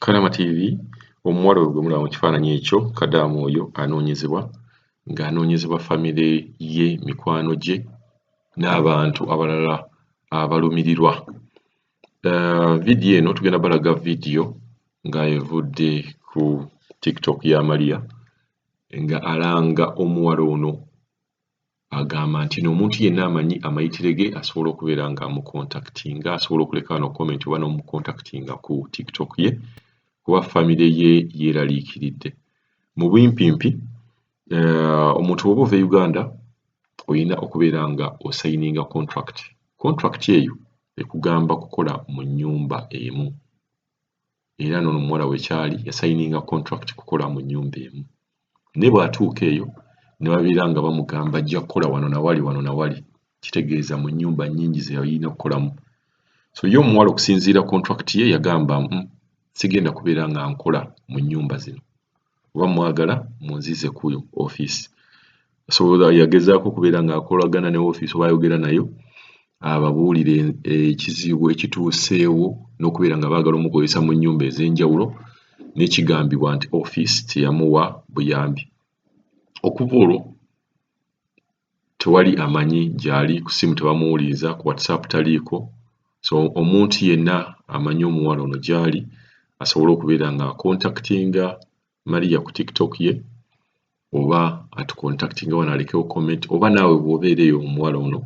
Kalama TV, omuwala oyo gwe mulaba mu kifaananyi ekyo, Kadaama oyo anoonyezebwa, ng'anoonyezebwa famire ye, mikwano gye n'abantu abalala abalumirirwa. Vidiyo eno tugenda balaga vidiyo nga evudde ku TikTok ya Maria nga alanga omuwala ono, agamba nti n'omuntu yenna amanyi amayitire ge asobola okubeera nga amukontakitinga, asobola okuleka wano comment oba n'omukontakitinga ku TikTok ye, kuba famire ye yeeraliikiridde. Mu bumpimpi, omuntu bw'oba ova e Uganda olina okubeera nga osayininga contract. Contract eyo ekugamba kukola mu nnyumba emu, era n'ono omuwala wekyali yasayininga contract kukola mu nnyumba emu, naye bw'atuuka eyo ne babeera nga bamugamba ajja kukola wano nawali, wano nawali, kitegeeza mu nnyumba nnyingi ze yalina okukolamu. So ye omuwala okusinziira contract ye yagamba, sigenda kubeera nga nkola mu nnyumba zino, oba mwagala munzize ku ofiisi." So yagezaako okubeera ng'akolagana ne ofiisi oba ayogera nayo ababuulire ekizibu ekituuseewo n'okubeera nga baagala omukozesa mu nnyumba ez'enjawulo, n'ekigambibwa nti ofiisi teyamuwa buyambi. Okuva olwo tewali amanyi gy'ali, ku ssimu tebamuwuliriza, ku WhatsApp taliiko. So omuntu yenna amanyi omuwala ono gy'ali asobole okubeera nga akontakitinga Maria ku TikTok ye oba atukontakitinga wano alekewo comment, oba naawe bw'obeera eyo omuwala ono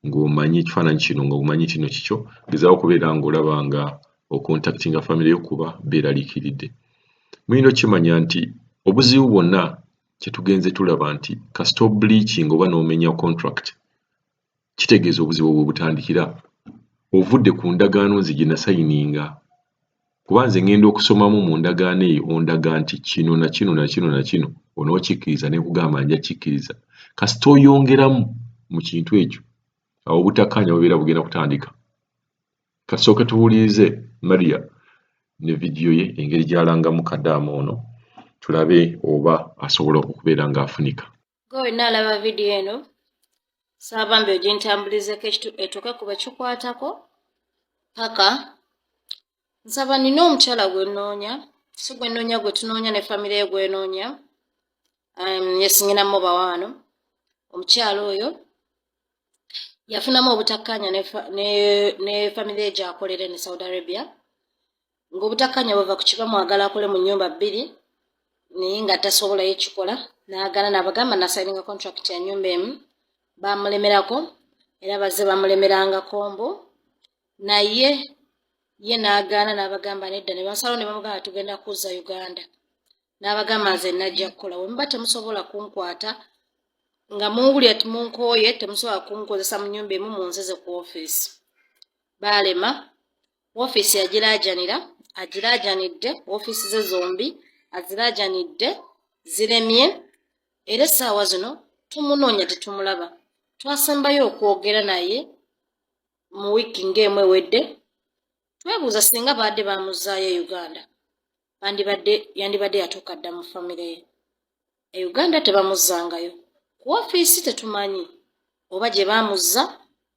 ng'omanyi ekifaananyi kino, ng'omanyi kino kikyo, gezaako okubeera ng'olaba nga okontakitinga famire yo kuba beeraliikiridde. Mulina okkimanya nti obuzibu bwonna kye tugenze tulaba nti kasita obreachinga oba n'omenya contract, kitegeeza obuzibu bwe butandikira ovudde ku ndagaano nze gye nasayininga, kuba nze ngenda okusomamu mu ndagaano eyo ondaga nti kino na kino na kino na kino onookikkiriza, ne nkugamba nja kikkiriza. Kasita oyongeramu mu kintu ekyo, awo obutakkaanya bubeera bugenda kutandika. Kasooke tuwulirize Maria ne vidiyo ye engeri gy'alangamu Kadaama ono, tulabe oba asobola okubeera ng'afunika. Gwe wenna alaba vidiyo eno, saaba mbi ogintambulizeeko etuuke ku bekikwatako paka nsaba. Nina omukyala gwe nnoonya, si gwe nnoonya, gwe tunoonya ne famire ye gwenoonya. Yesingina mubawaano. Omukyala oyo yafunamu obutakkaanya ne famire ye gy'akolera ne Saudi Arabia, ng'obutakkaanya buva ku kiba mwagala akole mu nnyumba bbiri, naye nga tasobola yekikola, n'agaana n'abagamba nasayininga contract ya nnyumba emu. Bamulemerako era bazze bamulemerangako mbu, naye ye n'agaana n'abagamba nedda, ne basalawo ne bamugamba tugenda kuzza Uganda, n'abagamba nze najja kukola, bwe muba temusobola kunkwata nga munwulira timunkooye, temusobola kunkozesa mu nnyumba emu, munzize ku ofiisi. Baalema. Ofiisi yagiraajanira, agiraajanidde, ofiisi ze zombi aziraajanidde, ziremye, era essaawa zino tumunoonya tetumulaba. Twasembayo okwogera naye mu wiiki ng'emu ewedde. Twebuuza singa baadde bamuzzaayo e Uganda, bandibadde yandibadde yatuuka dda mu famire ye e Uganda. Tebamuzzangayo. Ku ofiisi tetumanyi oba gye baamuzza,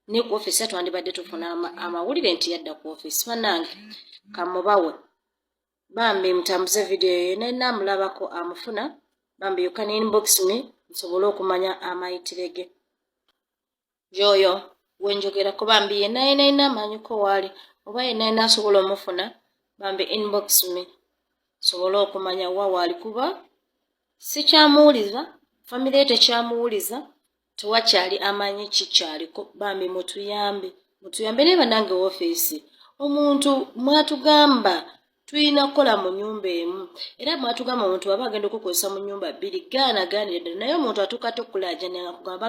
naye ku ofiisi twandibadde tufuna amawulire nti yadda ku ofiisi. Bannange, kamubawe bambi mutambuze vidiyo eyo, yenna amulabako amufuna, bambi you can inbox me nsobole okumanya amayitire ge. Gyoyo wenjogerako, bambi yenna yenna yenna amanyiko waali oba yenna yenna asobola omufuna, bambi inbox me nsobole okumanya wa waali, kuba sikyamuwuliza, famire ye tekyamuwuliza, tewakyali amanyi kikyaliko. Bambi mutuyambe, mutuyambe. Naye bannange, ofiisi omuntu mwatugamba tulina kukola mu nyumba emu, era mwatugamba omuntu aba agenda okukozesa mu nyumba bbiri, gaana, gaanira ddala. Naye omuntu atuuka ate okulaajana kugamba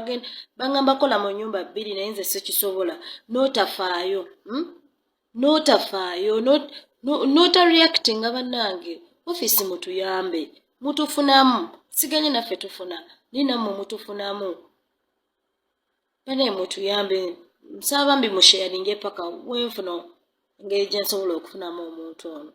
bagamba kola mu nyumba bbiri, naye nze sikisobola. N'otafaayo, N'otafaayo, n'otareactinga. Bannange, ofiisi mutuyambe, mutufunamu, siganye naffe tufuna, naye nammwe mutufunamu. Banaye mutuyambe, nsaba mbi musharinge paka wenfuna engeri gye nsobola okufunamu omuntu ono.